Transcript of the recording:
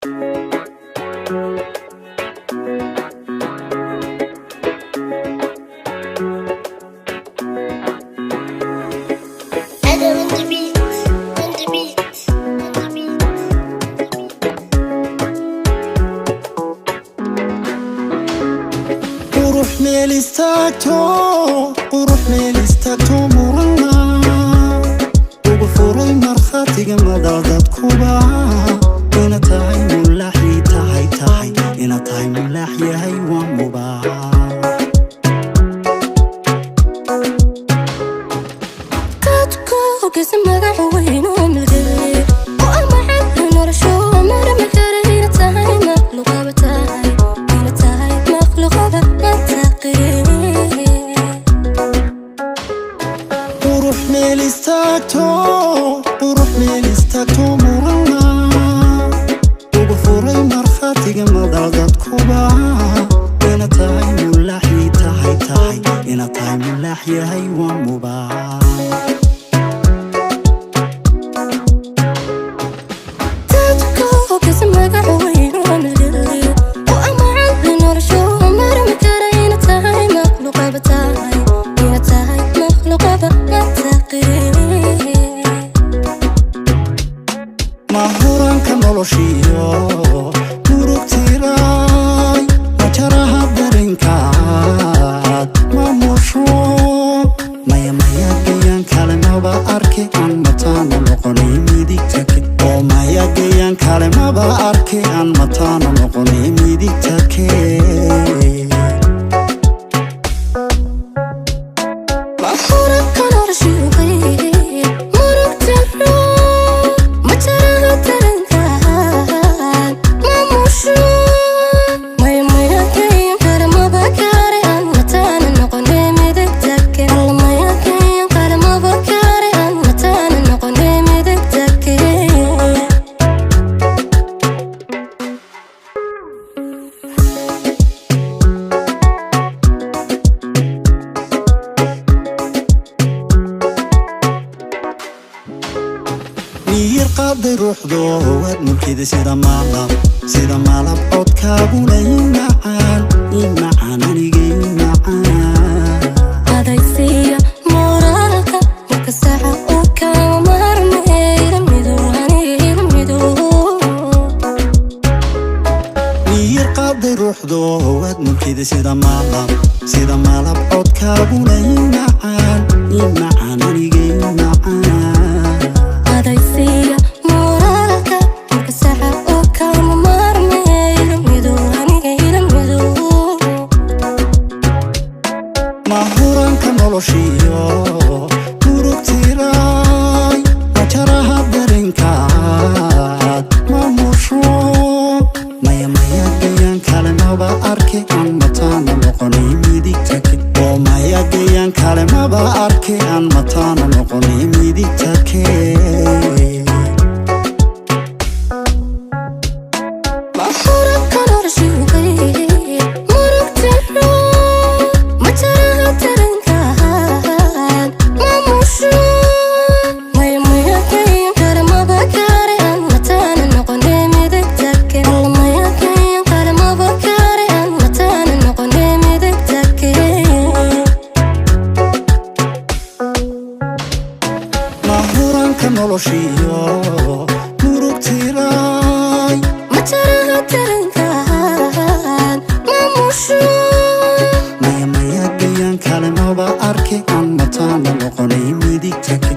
Adam on the beat, on the beat, on the beat. Qurux meel istaagto, qurux meel istaagto, murana ugu furay markhaatiga madal dadkuba ina tahay mulaaxii tahay tahay ina tahay mulaax yahay waa mubaax. Dadku hogeysa magaca weyn oo milgale oo ah macalin nolosho marmi kara ina tahay makhluuqaba tahay ina tahay makhluuqaba mataqin. Qurux meel istaagto, qurux meel istaagto, murana ugu furay markhaatiga madal dadkuba ina tahay mulaaxii tahay tahay ina tahay mulaax yahay waa mubaax. Dadku hogeysa magaca weyn oo milgale oo ah macalin nolosho marmi kara ina tahay makhluuqaba tahay ina tahay makhluuqaba mataqin. Mahuraanka noloshiyo murugtiray majaraha dareenkaad maamusho, maya maya gayaan kale maba arke aan mataano noqonay midigtake oo maya gayaan kale maba arke aan mataano noqonay midigtake. Mahuraka noloshiyoqay murugtaro majaraha tarankaan maamusho, maya maya kayan kale maba kare aan mataana noqonay midigtake alla, maya kayan kale maba kare aan mataana noqonay midigtake. Miyir qaaday ruuxdo waad mulkida sida maalab, sida maalab, codkaaguna i macaan, i macaan, aniga i macaan. Adaysiya moraalka marka saxa oo kama maarmay midow aniga midow. Miyir qaaday ruuxdo waad mulkida sida maalab, sida maalab, codkaaguna i macaan, i macaan, aniga i macaan. Adaysiya moraalka marka saxa oo kama maarmay midow aniga ila midow. Mahuraanka noloshiyo murugtiray majaraha dareenkaad maamusho, maya maya gayaan kale maba arke aan mataano noqonay midigtake oo maya gayaan kale maba arke aan mataano noqonay midigtake. Mahuraka noloshiyoqay murugtaro majaraha tarankaan maamusho, maya maya kayan kale maba kare aan mataana noqonay midigtake alla, maya kayan kale maba kare aan mataana noqonay midigtake. Mahuraanka noloshiyo murugtiray majaraha tarankaan maamusho maya maya gayaan kale maba arke aan mataano noqonay midigtake.